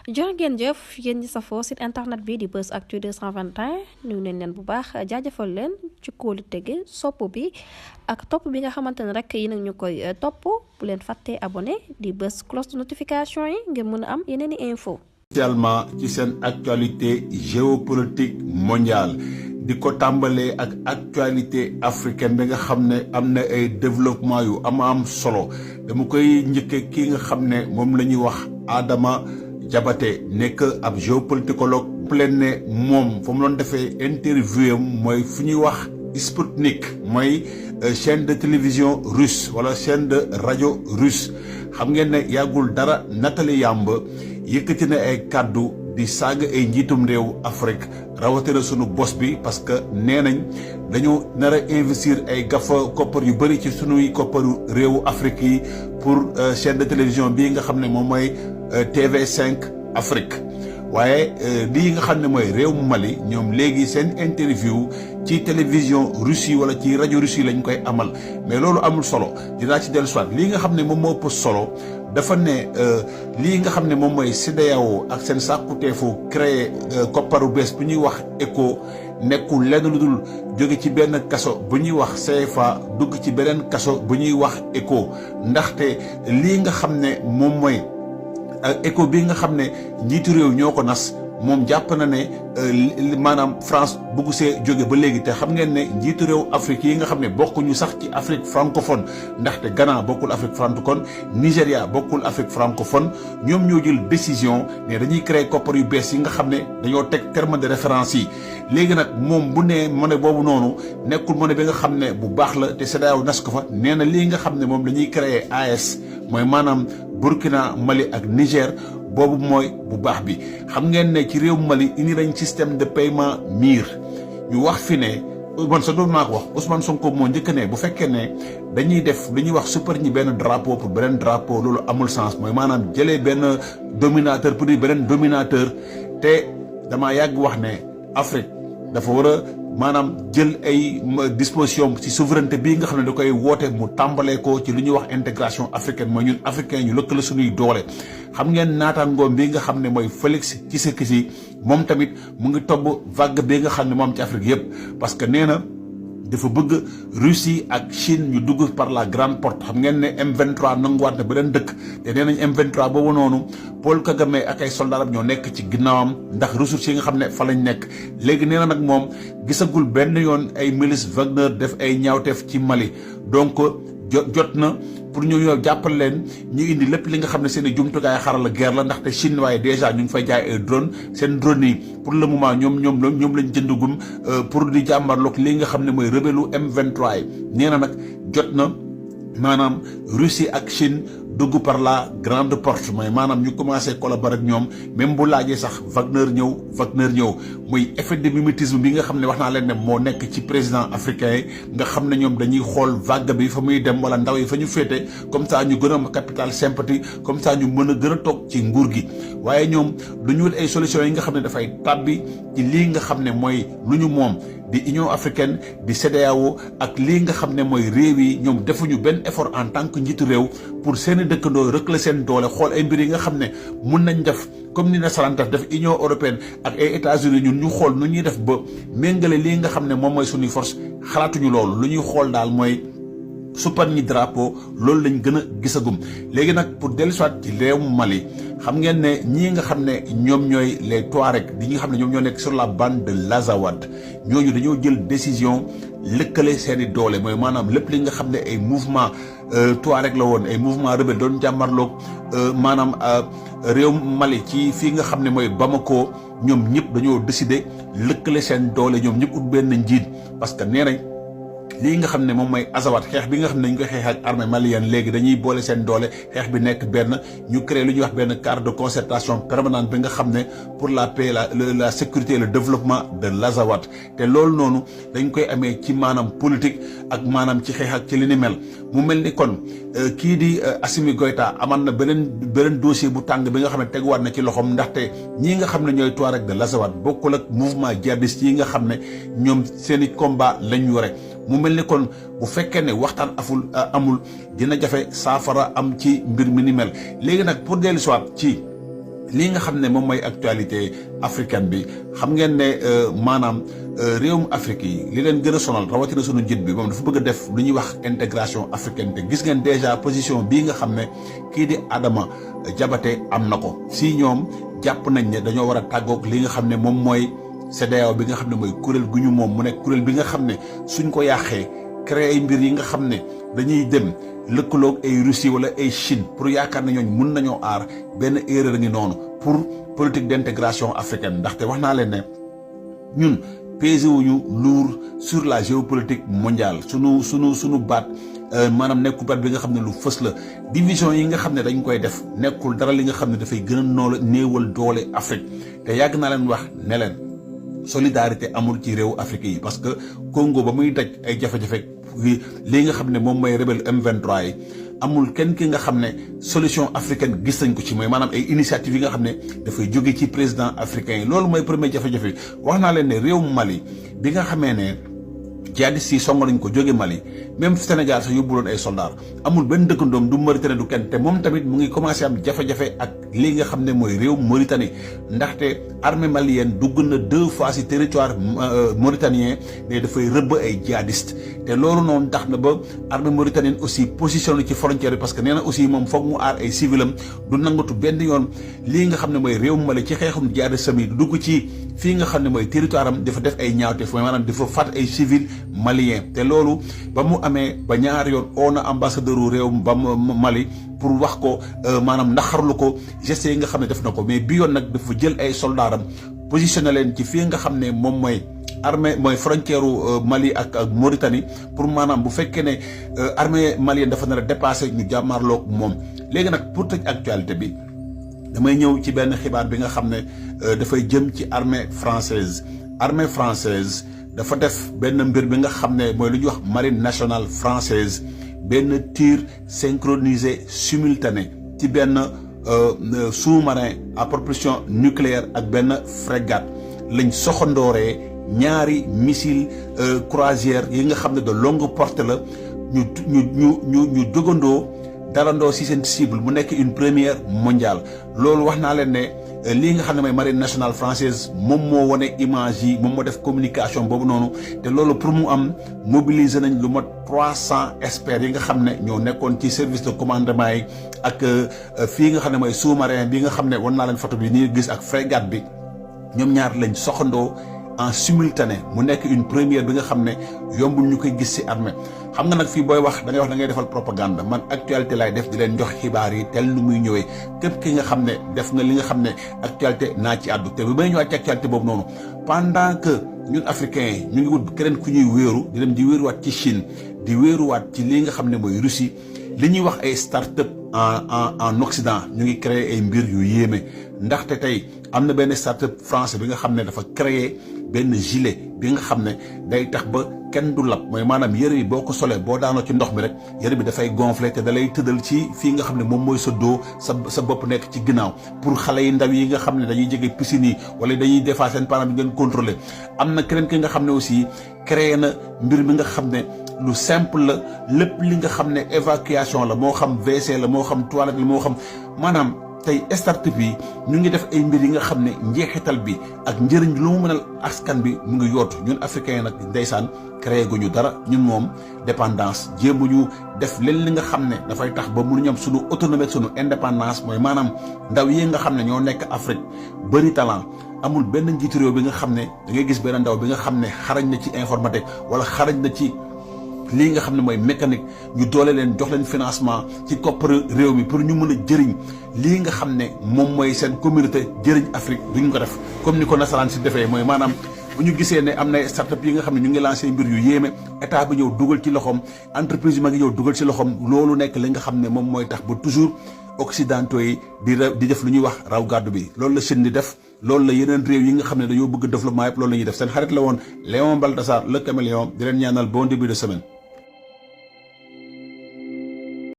jërë ngeen jëf yéen ñi safoo site internet bi di Buzz Actu 221 nuyu nañ leen bu baax jaajëfal leen ci kóolu tege sopp bi ak topp bi nga xamante ne rek yi nag ñu koy topp bu leen fàttee abonné di bës cloche de notification yi ngir mën a am yeneen i info spécialement ci seen actualité géopolitique mondiale di ko tàmbalee ak actualité africaine bi nga xam ne am na ay développement yu am solo dama koy njëkke ki nga xam ne moom la ñuy wax Adama Diabaté nekk ab géopoliticologue leen ne moom fa mu doon defee interview am mooy fu ñuy wax Sputnik mooy chaîne de télévision russe wala chaîne de radio russe xam ngeen ne yàggul dara Nathalie Yamb yëkkati na ay kàddu di saaga ay njiitum réew Afrique rawatina sunu bos bi parce que nee nañ dañu nar a investir ay gafa koppar yu bëri ci sunuy kopparu réewu Afrique yi pour chaîne de télévision bii nga xam ne moom mooy TV5 Afrique waaye lii nga xam ne mooy réew Mali ñoom léegi seen interview ci télévision russe yi wala ci rajo russe yi lañ koy amal mais loolu amul solo dinaa ci dellu soit lii nga xam ne moom moo ëpp solo dafa ne lii nga xam ne moom mooy CEDEAO ak seen sàkkuteefu créé kopparu bees bu ñuy wax ECO nekkul lenn lu dul jóge ci benn kaso bu ñuy wax CFA dugg ci beneen kaso bu ñuy wax ECO ndaxte lii nga xam ne moom mooy ECO bi nga xam ne njiitu réew ñoo ko nas moom jàpp na ne maanaam France bugg see jóge ba léegi te xam ngeen ne njiitu réew Afrique yi nga xam ne bokkuñu sax ci Afrique francophone ndaxte Ghana bokkul Afrique francophone Nigéria bokkul Afrique francophone ñoom ñoo jël décision ne dañuy créer koppar yu bees yi nga xam ne dañoo teg terme de référence yi léegi nag moom bu nee monnaie boobu noonu nekkul monnaie bi nga xam ne bu baax la te CEDEAO nas ko fa nee na lii nga xam ne moom dañuy créer AES mooy maanaam Burkina Mali ak Niger boobu mooy bu baax bi xam ngeen ne ci réew Mali indi nañ système de paiement MIR ñu wax fi ne man sa doon naa ko wax Ousmane Sonko moo njëkk ne bu fekkee ne dañuy def lu ñuy wax super ñi benn drapeau pour beneen drapeau loolu amul sens mooy maanaam jëlee benn dominateur pour beneen dominateur te damaa yàgg wax ne Afrique dafa war a maanaam jël ay disposition ci souveraineté bii nga xam ne da koy woote mu tàmbalee ko ci lu ñuy wax intégration africaine mooy ñun africain ñu lëkkale suñuy doole xam ngeen naataangoom bi nga xam ne mooy Félix Tshisekedi moom tamit mu ngi tobb vague bi nga xam ne moom ci Afrique yëpp parce que nee na dafa bëgg Russie ak Chine ñu dugg par la grande porte xam ngeen ne M23 nanguwaat na beneen dëkk te nee nañ M23 boobu noonu Paul Kagame ak ay soldaaram ñoo nekk ci ginnaawam ndax ressources yi nga xam ne fa lañ nekk léegi nee na nag moom gisagul benn yoon ay milice Wagner def ay ñaawteef ci Mali donc jot na pour ñu ñëw jàppal leen ñu indi lépp li nga xam ne seen i jumtukaay xarala guerre la ndaxte Chine waaye déjà ñu ngi fay jaay ay drone seen drone yi pour le moment ñoom lañ jëndagum pour di jàmbarloog li nga xam ne mooy rebelu M23 yi nee na nag jot na maanaam Russie ak Chine dugg par la grande porte mooy maanaam ñu commencé collaborer ak ñoom même bu laajee sax Wagner ñëw muy effet de mimétisme bi nga xam ne wax naa leen ne moo nekk ci président africain yi nga xam ne ñoom dañuy xool vague bi fa muy dem wala ndaw yi fa ñu féete comme ça ñu gën a am capital sympathie comme ça ñu mën a gën a toog ci nguur gi waaye ñoom duñu wut ay solutions yi nga xam ne dafay tàbbi ci lii nga xam ne mooy lu ñu moom di Union africaine di CEDEAO ak lii nga xam ne mooy réew yi ñoom defuñu benn effort en tant que njiitu réew pour seeni dëkkandoo rëkkale seen doole xool ay mbir yi nga xam ne mun nañ def comme ni nasaraan def Union européenne ak ay États-Unis ñun ñu xool nu ñuy def ba méngale lii nga xam ne moom mooy suñuy force xalaatuñu loolu lu ñuy xool daal mooy suppar ñi drapeau loolu lañ gën a gisagum léegi nag pour dellusiwaat ci réewum Mali xam ngeen ne ñii nga xam ne ñoom ñooy les Touaregs di ñi nga xam ne ñoom ñoo nekk sur la bande de l'Azawad ñooñu dañoo jël décision lëkkale seeni doole mooy maanaam lépp li nga xam ne ay mouvement Touareg la woon ay mouvement rebelle doon jàmmarloog maanaam réew Mali ci fii nga xam ne mooy Bamako ñoom ñëpp dañoo décider lëkkale seen doole ñoom ñëpp ut benn njiit parce que nee nañ lii nga xam ne moom mooy Azawad xeex bi nga xam ne dañ koy xeex ak armée malienne léegi dañuy boole seen doole xeex bi nekk benn ñu créé lu ñuy wax benn cadre de concertation permanente bi nga xam ne pour la paix la sécurité et le développement de l'Azawad te loolu noonu dañ koy amee ci maanaam politique ak maanaam ci xeex ak ci li ni mel mu mel ni kon kii di Assimi Goïta aman na beneen dossier bu tàng bi nga xam ne teguwaat na ci loxoom ndaxte ñii nga xam ne ñooy Touareg de l'Azawad bokkul ak mouvement djihadiste yi nga xam ne ñoom seen i combat lañ yore mu mel ni kon bu fekkee ne waxtaan amul dina jafe saafara am ci mbir mi ni mel léegi nag pour dellu soit ci lii nga xam ne moom mooy actualité africaine bi xam ngeen ne maanaam réewum Afrique yi li leen gën a sonal rawatina sunu njiit bi moom dafa bëgg a def lu ñuy wax intégration africaine te gis ngeen déjà position bii nga xam ne kii di Adama Diabaté am na ko si ñoom jàpp nañ ne dañoo war a tàggoog li nga xam ne moom mooy CEDEAO bi nga xam ne mooy kuréel gu ñu moom mu nekk kuréel bi nga xam ne suñ ko yàqee créer ay mbir yi nga xam ne dañuy dem lëkkaloog ay Russie wala ay Chine pour yaakaar ne ñooñ mun nañoo aar benn erreur ngi noonu pour politique d'intégration africaine ndaxte wax naa leen ne ñun pesé wuñu lourd sur la géopolitique mondiale sunu baat maanaam nekkul baat bi nga xam ne lu fës la division yi nga xam ne dañ koy def nekkul dara li nga xam ne dafay gën a néewal doole Afrique te yàgg naa leen wax ne leen solidarité amul ci réewu Afrique yi parce que Congo ba muy daj ay jafe-jafe lii nga xam ne moom mooy rebelle M23 yi amul kenn ki nga xam ne solution africaine gis nañ ko ci mooy maanaam ay initiative yi nga xam ne dafay jóge ci président africain yi loolu mooy premier jafe-jafe wax naa leen ne réew Mali bi nga xamee ne jihadistes yi song nañ ko jóge Mali même Sénégal sax yóbbuloon ay soldats amul benn dëkkandoom du Mauritanie du kenn te moom tamit mu ngi commencé am jafe-jafe ak lii nga xam ne mooy réew Mauritanie ndaxte armée malienne dugg na 2 fois ci territoire mauritanien ne dafay rëbb ay jihadistes te loolu noonu tax na ba armée mauritanienne aussi positionné ci frontière bi parce que nee na aussi moom foog mu aar ay civilam du nangatu benn yoon lii nga xam ne mooy réew Mali ci xeexum jihadistes yi du dugg ci fii nga xam ne mooy territoire am dafa def ay ñaawteef mooy maanaam dafa faat ay civil malien te loolu ba mu amee ba ñaari yoon oo na ambassadeur u réew ba Mali pour wax ko maanaam naxarlu ko gestes yi nga xam ne def na ko mais bi yoon nag dafa jël ay soldaaram positionné leen ci fii nga xam ne moom mooy armée mooy frontière Mali ak Mauritanie pour maanaam bu fekkee ne armée malienne dafa nar a dépassé ñu jàmmarloog moom léegi nag pour tëj actualité bi damay ñëw ci benn xibaar bi nga xam ne dafay jëm ci armée française dafa def benn mbir bi nga xam ne mooy lu ñuy wax marine nationale française benn tir synchronisé simultané ci benn sous-marin à propulsion nucléaire ak benn frégate lañ soxandooree ñaari missile croisière yi nga xam ne de longue portée la ñu jógandoo dalandoo si seen cible mu nekk une première mondiale loolu wax naa leen ne lii nga xam ne mooy marine nationale française moom moo wane image yi moom moo def communication boobu noonu te loolu pour mu am mobiliser nañ lu mot 300 experts yi nga xam ne ñoo nekkoon ci service de commandement yi ak fii nga xam ne mooy sous-marin bi nga xam ne wan naa leen photo bi nii gis ak frégate bi ñoom ñaar lañ soxandoo en simultané mu nekk une première bi nga xam ne yombul ñu koy gis ci armée xam nga nag fii booy wax da ngay wax da ngay defal propagande man actualité laay def di leen jox xibaar yi tel nu muy ñëwee képp ki nga xam ne def nga li nga xam ne actualité naa ci àddu te bi may ñëwaat ci actualité boobu noonu pendant que ñun africains yi ñu ngi wut keneen ku ñuy wéeru di dem di wéeruwaat ci Chine di wéeruwaat ci li nga xam ne mooy Russie li ñuy wax ay start-up en Occident ñu ngi créer ay mbir yu yéeme ndaxte tey am na benn start-up français bi nga xam ne dafa créer benn gilet bi nga xam ne day tax ba kenn du lab mooy maanaam yëre yi boo ko solee boo daanoo ci ndox mi rek yëre bi dafay gonfler te da lay tëddal ci fii nga xam ne moom mooy sa dos sa bopp nekk ci ginnaaw pour xale yi ndaw yi nga xam ne dañuy jege piscine yi wala dañuy defaa seen parents bi ngeen contrôler am na keneen ki nga xam ne aussi créé na mbir mi nga xam ne lu simple la lépp li nga xam ne évacuation la moo xam WC la moo xam toilette la moo xam maanaam tey start-up yi ñu ngi def ay mbir yi nga xam ne njeexital bi ak njëriñ lu mu mënal askan bi mu ngi yootu ñun africains nag ndeysaan créé gu ñu dara ñun moom dépendance jéemuñu def leen li nga xam ne dafay tax ba mënuñu am suñu autonomie ak suñu indépendance mooy maanaam ndaw yi nga xam ne ñoo nekk Afrique bëri talent amul benn njiitu réew bi nga xam ne da ngay gis benn ndaw bi nga xam ne xarañ na ci informatique wala xarañ na ci lii nga xam ne mooy mécanique ñu doole leen jox leen financement ci koppar réew mi pour ñu mën a jëriñ lii nga xam ne moom mooy seen communauté jëriñ Afrique duñ ko def comme ni ko nasaraan si defee mooy maanaam bu ñu gisee ne am na start-up yi nga xam ne ñu ngi lancé mbir yu yéeme état bi ñëw dugal ci loxoom entreprise bi ma ngi ñëw dugal ci loxoom loolu nekk li nga xam ne moom mooy tax ba toujours occidentaux yi di def lu ñuy wax raw gàddu bi loolu la Chine di def loolu la yeneen réew yi nga xam ne dañoo bëgg développement yëpp loolu la ñuy def seen xarit la woon Léon Baltasar le caméléon di leen ñaanal bon début de semaine